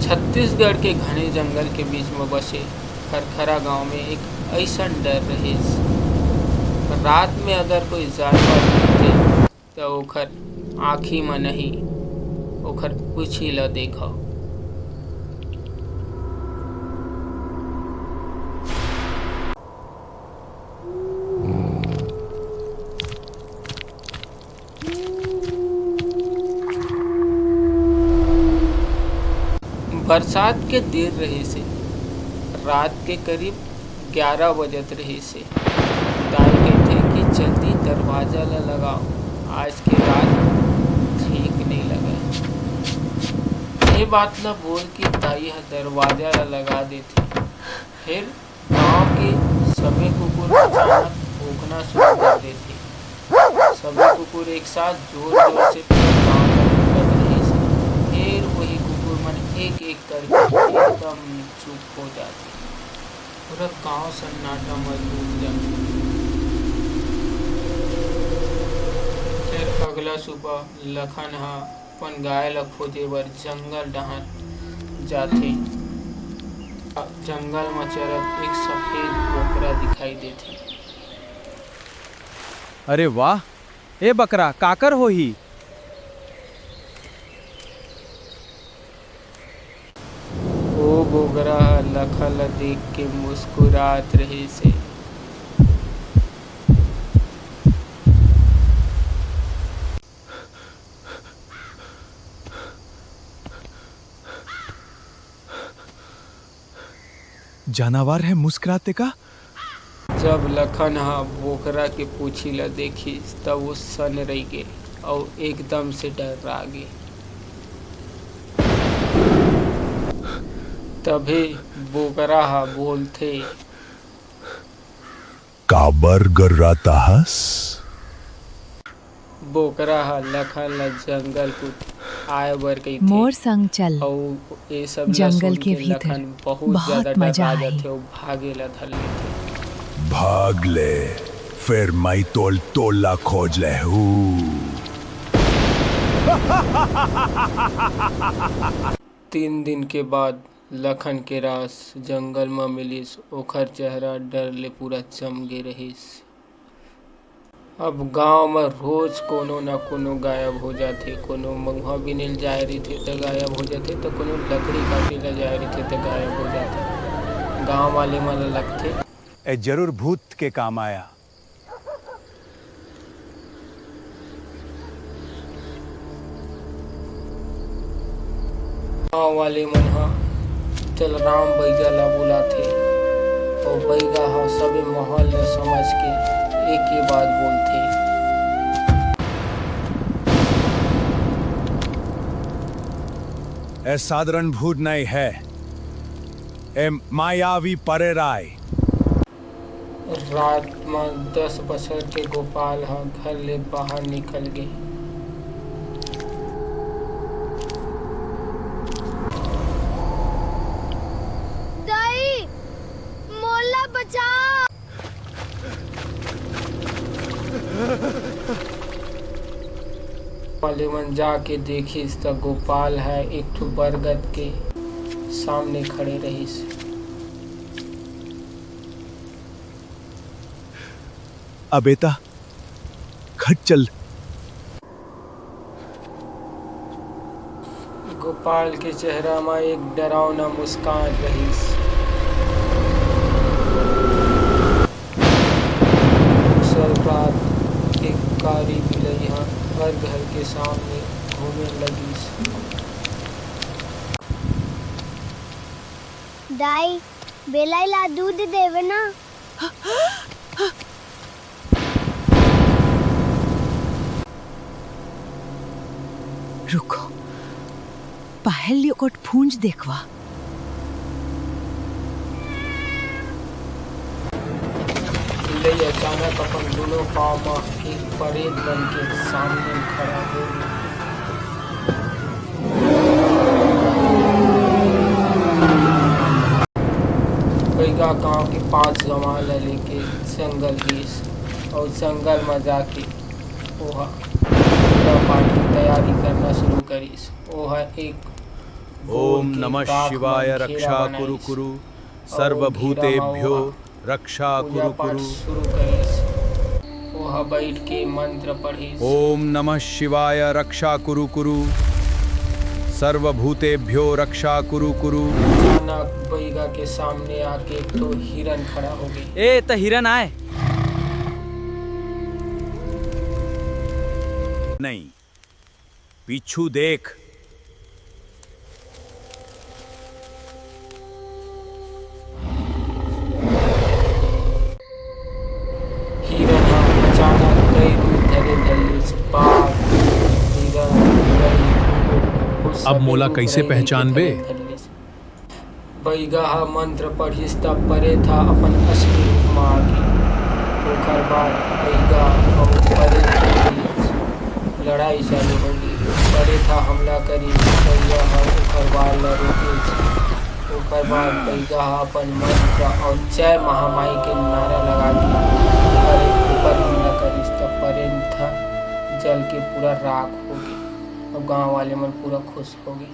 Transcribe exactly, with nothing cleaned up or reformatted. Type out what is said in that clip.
छत्तीसगढ़ के घने जंगल के बीच म बसे खरखरा गांव में एक अइसन डर रहिस। रात में अगर कोई जानवर दिखथे, त ओखर आँखी म नहीं, ओखर पूछी ल देखव। बरसात के दिन रहिस हे। रात के करीब ग्यारह बजत रहिस हे। दाई कहिथे कि जल्दी दरवाजा ल लगाव, आज के रात ठीक नइ लगय। ये बात ल बोल के दाई ह दरवाजा ल लगा देथे। फिर गांव के सबे कुकुर अचानक भौंकना शुरू कर देथे। सबे कुकुर एक साथ जोर-जोर से पूरा गांव ल भौंकत रहिस। फिर वही कुकुर मन एक-एक करके एकदम चुप हो जाथे। पूरा गांव सन्नाटा म डूब जाथे। फिर अगला सुबह लखन ह अपन गाय ल खोजे बर जंगल डहार जाथे। जंगल म चरत एक सफेद बोकरा दिखाई देथे। अरे वाह, ए बकरा, काकर होही? ओ बोकरा ह लखन ल देख के मुस्कुरात रहिस हे। जानवर है मुस्कुराते का? जब लखन ह बोकरा के पूछी ल देखिस, त वो सनरई गे अउ एकदम से डर्रा गे। तभे बोकरा ह बोलथे, काबर गर्रात हस? बोकरा ह लखन ल जंगल कुत आए बर कहिथे। मोर संग चल। अउ ए सब ल जंगल सुन के के भीतर लखन बहुत बहुत ज्यादा मजा डरा आही। जाथे अउ भागे ल धर लेथे। भाग ले, फेर मैं तोल टोला खोज लेहू। तीन दिन के बाद लखन के रास जंगल म मिलिस। ओखर चेहरा डर ले पूरा चम गे रहिस। अब गांव म रोज कोनो न कोनो गायब हो जाथे। कोनो मउहा बिने ल जाए रहिथे त गायब हो जाथे, त कोनो लकड़ी काटे ल जाए रहिथे त गायब हो जाथे। गांव वाले मन ल लगथे, ए जरूर भूत के काम आया। गांव वाले मन ह चलराम बइगा ला बुलाथे, अउ बइगा ह सबे माहौल ल समझ के एके बात बोलथे। ए साधारण भूत नहीं है, ए मायावी परेर आय। रात म दस बछर के गोपाल ह घर ले बाहर निकल गे। दाई, मोला बचा। वाले मन जाके देखिस त गोपाल ह एक ठो बरगद के सामने खड़े रहिस। अबे त घट चल। गोपाल के चेहरा म एक डरावना मुस्कान रहिस। दूसर रात एक कारी बिलई ह हर घर के सामने घूमे लगिस। दाई, बिलई ला दूध देवे ना। रुको, पहली ओकर पूंछ देखवा। ले अचानक अपन दूनों पांव म एक परेत बन के सामने खड़ा हो गे। बइगा गांव के पांच गंवा ल लेके जंगल गिस अउ जंगल म जाके ओहा पूजा पाठ के तैयारी करना शुरू करिस। ओहा एक गोल ओम के नमः राख म शिवाय, घेरा रक्षा बनाइस। कुरु कुरु, अउ सर्वभूतेभ्यो घेरा म ओहा रक्षा पूजा कुरु पाठ कुरु। शुरू करिस। ओहा बइठ के मंत्र पढ़िस। ओम नमः शिवाय, रक्षा कुरु कुरु, सर्वभूतेभ्यो रक्षा कुरु कुरु। अचानक बइगा के सामने आके एक ठो हिरन खड़ा हो गे। ए, त हिरन आय। नहीं, पीछू देख। हिरन ह अचानक कई रूप धरे धर लिस। बाघ, हिरन, गई, कुकुर, वो अब सबे मोला रूप कइसे धरे पहचानबे? धर लिस। बइगा ह मंत्र पढ़िस, त परेत ह अपन असली रूप म आ गे। ओखर बाद बइगा अउ परेत के बीच लड़ाई चालू हो गे। परेत ह हमला करिस, बइगा ह ओखर वार ल रोकिस। ओखर बाद बइगा ह अपन मंत्र अउ जय महामाई के नारा लगा के परेत के ऊपर हमला करिस, त परेत ह जल के पूरा राख हो गे। अउ गांव वाले मन पूरा खुश हो गे।